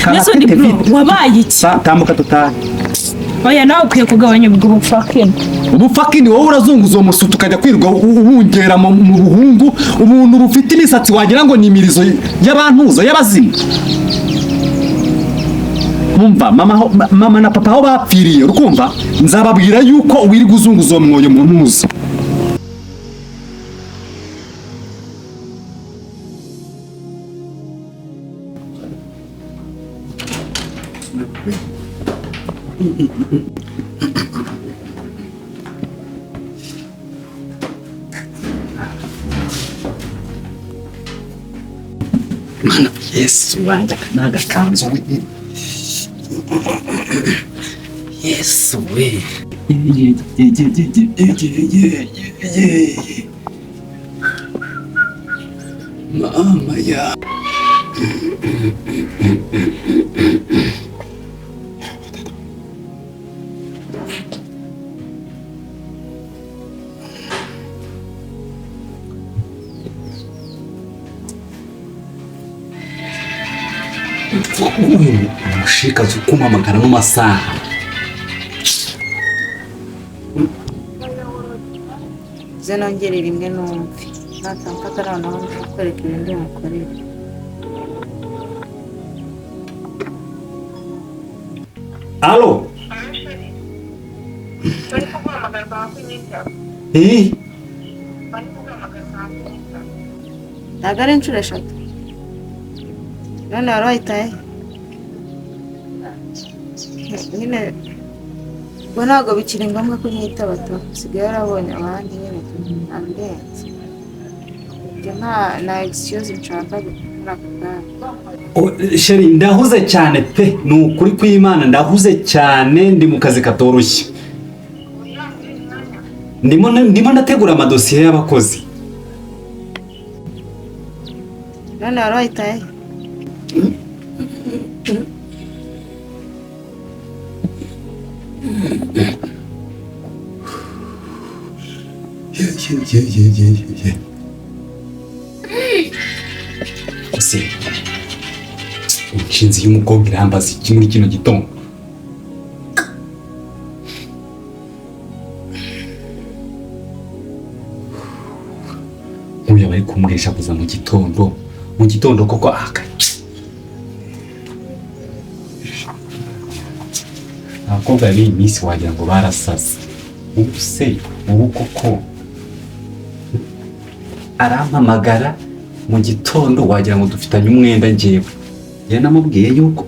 Mbese undi Karatete bro, vite. wabaye iki? Tambuka tutahe. Oya, nawe ukwiye kugabanya ubwo bupfakini. Ubupfakini? Wowe urazunguza uwo musutu, ukajya kwirirwa ubungera mu buhungu, ubuntu bufite imisatsi wagira ngo ni imirizo y'abantuza y'abazimu. Umva, mama, mama na papa aho bapfiriye, urukumva nzababwira yuko wirirwa uzunguza uwo mwoyo mu ntuza. Mana, Yesu wanjye, aka ni agakanzu we! Yesu we! Mama ya! Uyu mushikazi ukumpamagara mu masaha. Ze nongere rimwe numve natamfata, noneho kwereka ibindi mukorere. Allo? Bari kuguhamagara bakakunyitaho. Eh? Bari kuguhamagara bakakunyitaho. Ntabwo ari inshuro eshatu, none wari wayitaye nyine. Ubwo ntabwo bikiri ngombwa ko unyitaba tu, usigaye warabonye abandi nyine tu, ntabirenze ibyo, nta na excuse nshaka muri aka kanya. Oh, chérie, ndahuze cyane pe, ni ukuri kw'Imana ndahuze cyane, ndi mu kazi katoroshye. Ndimo ndategura amadosiye y'abakozi. None wari wayitaye. Ye ye ye ye ye! Ese inshinzi y'umukobwa irambaza iki muri kino gitondo? Nk'uyu aba ari kumbweshakuza mu gitondo, mu gitondo koko aka. Abakobwa b'iyi minsi wagira ngo barasaze. Ubu se ubu koko arampamagara mu gitondo, wagira ngo dufitanye umwenda. Njyewe njye namubwiye yuko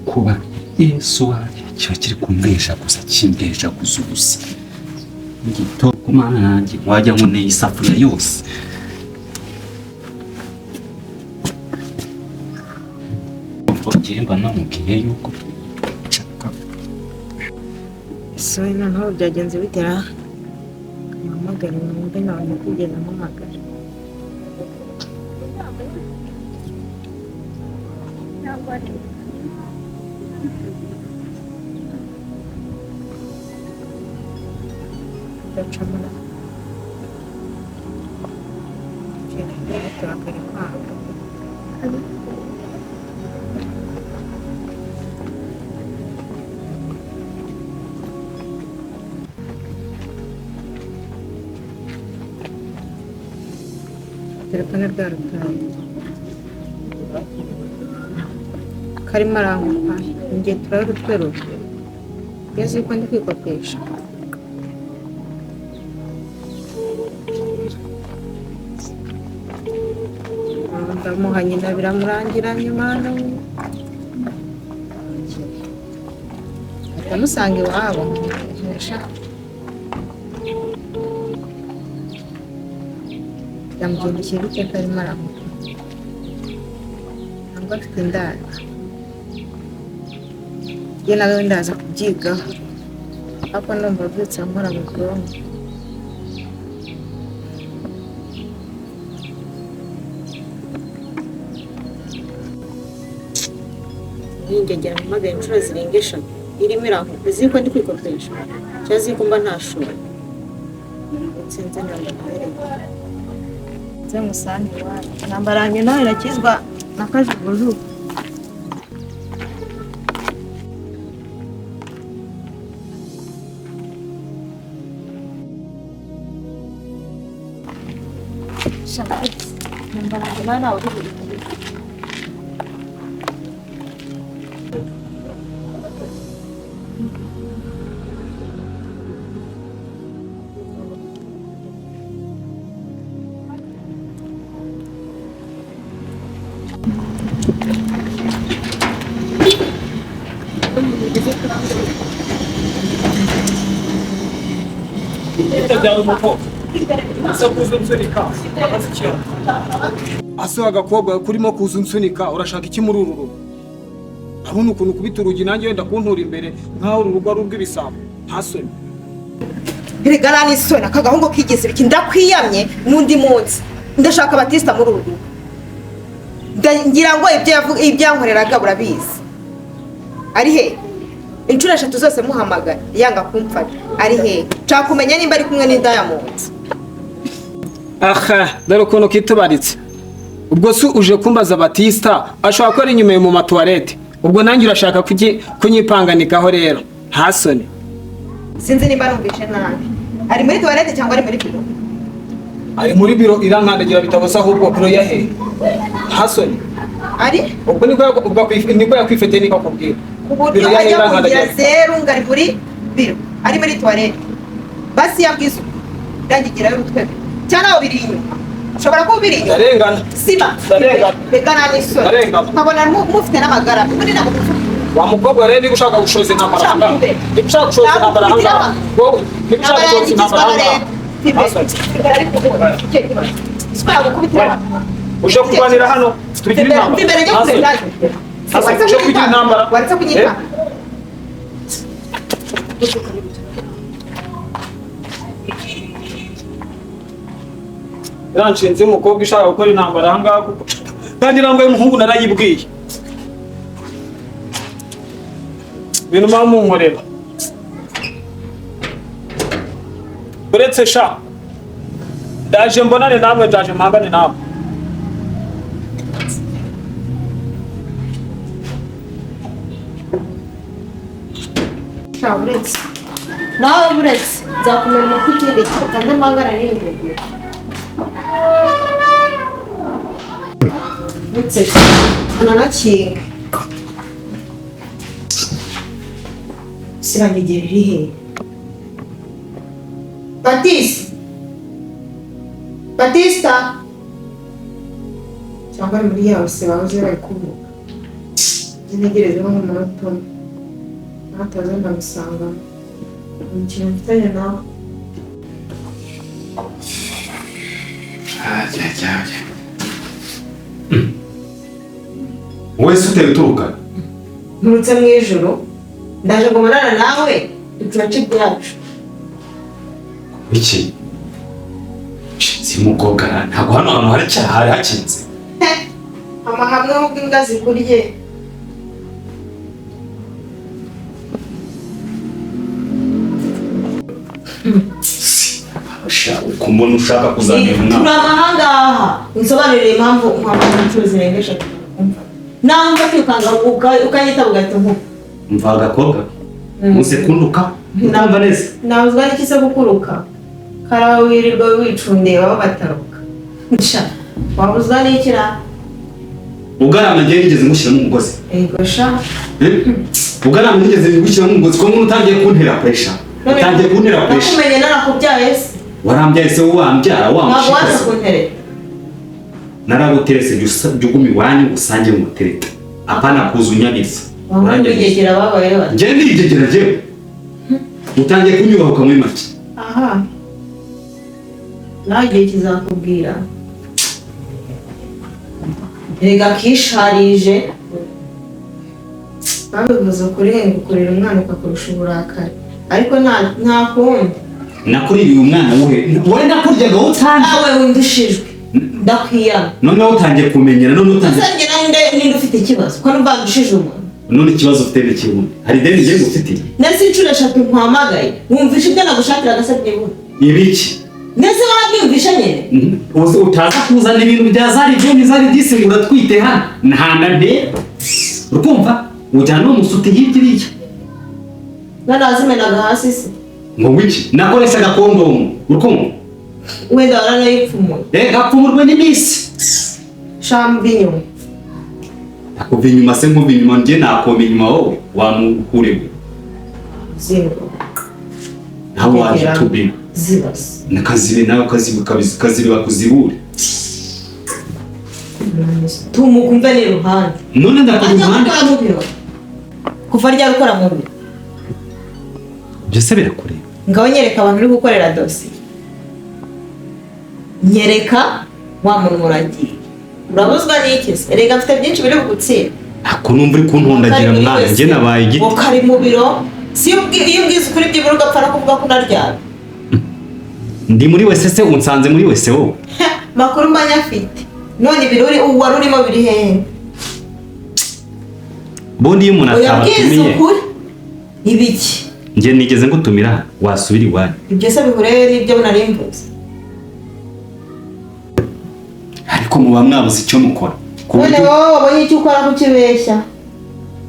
kuba Yesu wanjye kiba kiri kumbweshaguza, kimbweshaguza ubusa mu gitondo. Mana yanjye, wagira ngo ni isafuriya yose. Njyewe mba namubwiye yuko nshaka. Ese noneho byagenze bitera muhamagare numve, nabona kwigeza ampamagara. Ndacamo turakare kwanga. Telefone rwarutaye, karimo aranguka njye turarutwerura ugeze yuko ndi kwikopesha. Ndamuha nyina biramurangira, nyuma ndamusanga iwabo nkesha byamugendekeye bite? Karimo aranguka ntabwo afite indaro, njye nawe ndaza kubyigaho, ariko ndumva abyutse ankora mu bwonko. Yingegera mpamagaye inshuro zirenga eshatu, irimo irankuka, izi ko ndi kwikopesha cyangwa izi ko mba ntashoboye. Nsinzi ndamwereka nze musange iwacu, intambara yanjye nawe irakizwa na kajugujugu. Numva ntabwo nawe ntawe uri bubikore. Ase agakobwa kurimo kuza unsunika, urashaka iki muri uru rugo? Abona ukuntu ukubita urugi nanjye wenda kuntura imbere nkaho uru rugo ari urw'ibisambo, nta soni. Erega nta n'isoni, aka gahungu kigeze ibiki, ndakwiyamye n'undi munsi ndashaka Batista muri uru rugo. Ngira ngo ibyo yankoreraga burabizi. Ari he? Inshuro eshatu zose muhamagara yanga kumfata. Ari he? Nshaka kumenya nimba ari kumwe n'indaya mu nzu. Aha, dore ukuntu kitubaritse. Ubwo se uje kumbaza Batista ashobora kuba ari inyuma mu matuwarete. Ubwo nanjye urashaka kunyipanganikaho rero, nta soni. Sinzi nimba numvise nabi. Ari muri tuwarete cyangwa ari muri biro? Ari muri biro, irankandagira bitabuza ahubwo biro ya he? Nta soni. Ari? Ubwo niko yakwifete niko akubwira. Ku buryo ajya kugira zeru ngo ari muri biro, ari muri tuwarete. Basi yabwize ndangigirayo urutwe. Cyane aho biri inyuma. Ushobora kuba ubiri inyuma. Ndarengana. Siba. Ndarengana. Reka nta n'isoni. Ndarengana. Nkabona mufite n'amagara. Muri ntabwo mufite. Wa mukobwa rero niba ushaka gushoza intambara Ushaka ahangaha. kumbe. Niba ushaka gushoza intambara ahangaha. Wowe niba ushaka Intambara gushoza intambara yagigizwa ahangaha. Uje kurwanira hano tugire intambara. Imbere njye kure ndaje. Asa, uje kugira intambara. Waretse kunyita. Iranshinze umukobwa ushaka gukora intambara ahangaha kuko kandi ntabwo y'umuhungu narayibwiye. Ibintu muba munkorera. Uretse sha ndaje mbonane namwe, ndaje mpangane namwe. Sha uretse. Nawe uretse nzakumena umutwe ikindi gihe kandi mpangana n'ibintu. Uretse nanakinga. Sirangigira iri he? Batista. Batista. Cyangwa ari muri yawe se bahoze bari kuvuga. Ntegerezeho nk'umunota umwe. Nataza ndamusanga. Umukino mfitanye nawe. Wese uteye uturuka? Nturutse mu ijoro ndaje ngo mbonane nawe turace ibyacu. Iki? Si mukobwa ntabwo hano hantu hari cyaha hari hakinze. Amahamwe ahubwo imbwa zikurye. Kumbona ushaka kuzamira umwana. Turi amahangaha unsobanurire impamvu mpamvu inshuro zirenga eshatu. Nawe mva kwikanga ukanyita ugahita nkuba. Mva agakobwa musekunduka ndumva neza. Nabuzwa n'iki se gukuruka? Karawe wirirwa wicundeba bataruka. Sha wabuzwa n'iki ra? Ugarama ngiye nigeze ngushyiramo umugozi. Ego sha. Ugarama nigeze ngushyiramo umugozi ko umuntu utangiye kuntera pressure. Utangiye kuntera pressure. Nakumenye narakubyaye se. Warambyaye se wambyara Ntabwo waje wamushika. kuntereta. Naraguterese jya uguma iwanyu usange mutereta. Apana kuza unyabiriza. Wamwigegera babaye bate? Njye ndigegera njyewe. Utangiye kunyubahuka muri make. Aha. Nawe igihe kizakubwira. Erega kisharije. Babivuze ukuri ngo ukurira umwana ukakurusha uburakari. Ariko nta kundi. Nakuririye umwana wuhe? Wowe nakuryaga utanze. Nawe windushijwe. Ndakwiyama. Noneho utangiye kumenyera, none utangiye. Ese njye nawe ninde ufite ikibazo? Ko numva ndushije umuntu. None ikibazo ufite ni kimwe. Hari ideni ngiye ngufitiye. Nese inshuro eshatu nkwamagaye. Wumvisha ibyo nagushakiraga se byibura. Ibiki? Nese wabyumvisha nyine? Utaza kuzana ibintu bya zari joni zari disi ngo uratwite hano. Ntanda ntera. Urukumva? Ujyana umusuti hirya iriya. None wazimenaga hasi se? Ngo wiki? Nakoreshaga kondomu. Urukumva? Wenda waranayipfumuye. Reka pfumurwe n'iminsi. Shamba inyuma. Kuva inyuma se, nkuva inyuma njye nakoma inyuma wowe wamukurewe. Zingo. Nawe waje tubima. Zibase. Nakazibe nawe kazibe kazibe bakuzibure. Tumukumve ni ruhande. None ndakora ruhande. Kuva ryari ukora mu biro? Byose birakureba. Ngaho nyereka abantu uri gukorera dosiye. Nyereka wa muntu muragiye. Urabuzwa n'iki se? Erega mfite byinshi biri bugutsinda. Ako numva uri kuntondagira mwana, njye nabaye igiti. Ukari mu biro, si iyo ubwiza ukuri byibura ugapfa no kuvuga ko unaryamye. Ndi muri wese se unsanze muri wese wowe. Makuru mbanya afite. None ibiro uri wari urimo biri hehe? Bundi iyo umuntu atabatumiye. Ibiki? Njye nigeze ngutumira wasubira iwanyu. Ibyo se bihure n'ibyo nari mvuze. Ariko muba mwabuze icyo mukora. None wowe wabonye icyo ukora kukibeshya.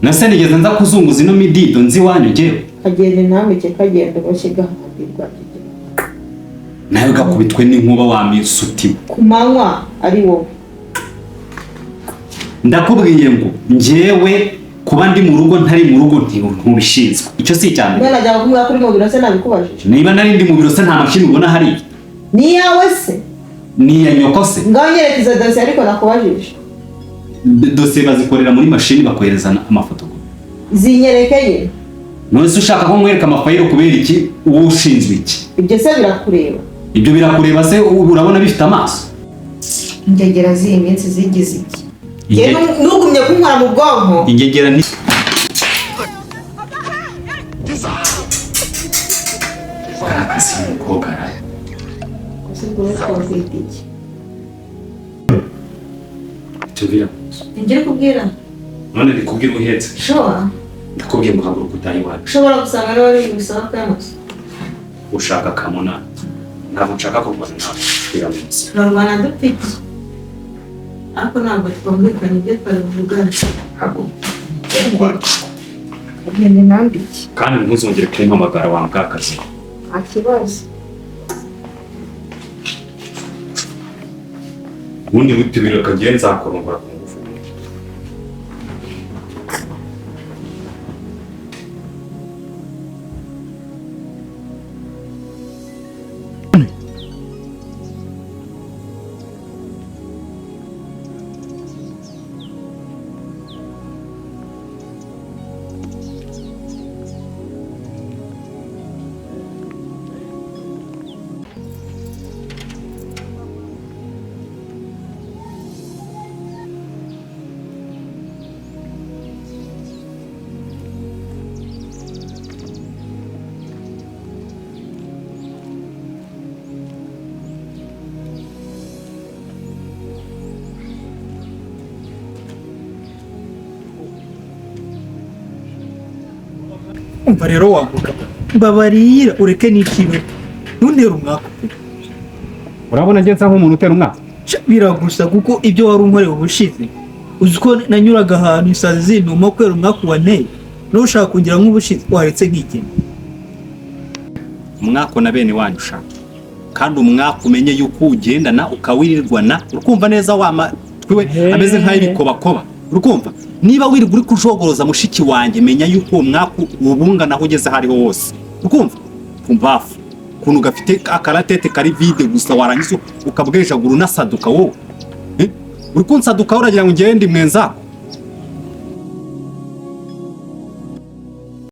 Nase nigeze nza kuzunguza ino midido nzi iwanyu njyewe. Kagenda intambike kagenda boshye gahambirwa. Nawe gakubitwe n'inkuba wa misuti. Ku manywa ari wowe. Ndakubwiye ngo njyewe kuba ndi mu rugo ntari mu rugo ntubishinzwe. Icyo si icya mbere. None najya kuvuga kuri mu biro se nabikubajije. Niba nari ndi mu biro se nta mashini ubona hariya. Ni yawe se? Ni iya nyoko se? Ngaho nyereka izo dosiye ariko nakubajije. Dosiye bazikorera muri mashini bakohereza amafoto. Zinyerekeye. None se ushaka ko nkwereka amafayiro kubera iki? Uwo ushinzwe iki? Ibyo se birakureba. Ibyo birakureba se urabona bifite amaso? Ingegera z'iyi minsi zigize iki? Nugumye kunkora mu bwonko. Ingegera ni Ngiye kubwira. None ndikubwira uhetse. Sure. Ndakubwiye ngo haguruka utahe iwacu. Ushobora gusanga niba ari gusaba kamaso. Ushaka kamuna. Ntabwo nshaka kurwana nawe. Biramutse. Turarwana dupiki. Ariko ntabwo twumvikanye ibyo twari buvugane. Haguruka. Kagenda intambike. Kandi ntuzongere kumpamagara wa mbwakazi. Nta kibazo. Ubundi witubira kagiye nzakurongora ku ngufu. Umva rero wavuga mbabarira ureke n'ikibe ntuntere umwaka. Urabona ngenza nk'umuntu utera umwaka? Biragusa kuko ibyo wari unkoreye ubushize uzi ko nanyuraga ahantu isazi zintuma kubera umwaka wanteye n'ushaka kungira nk'ubushize waretse nk'igena. Umwaka na bene wanyu ushaka kandi umwaka umenye yuko ugendana ukawirirwana urukumva neza wama twiwe ameze nk'ay'ibikobakoba urukumva. Niba wirirwa uri kujogoroza mushiki wanjye menya yuko uwo mwaka ubungana aho ugeze hariho hose ukumva kumvafu kuntu gafite akaratete kari vide gusa warangiza ukabwejagura unasaduka wowe uri kunsaduka uragira ngo ngende mwenzako.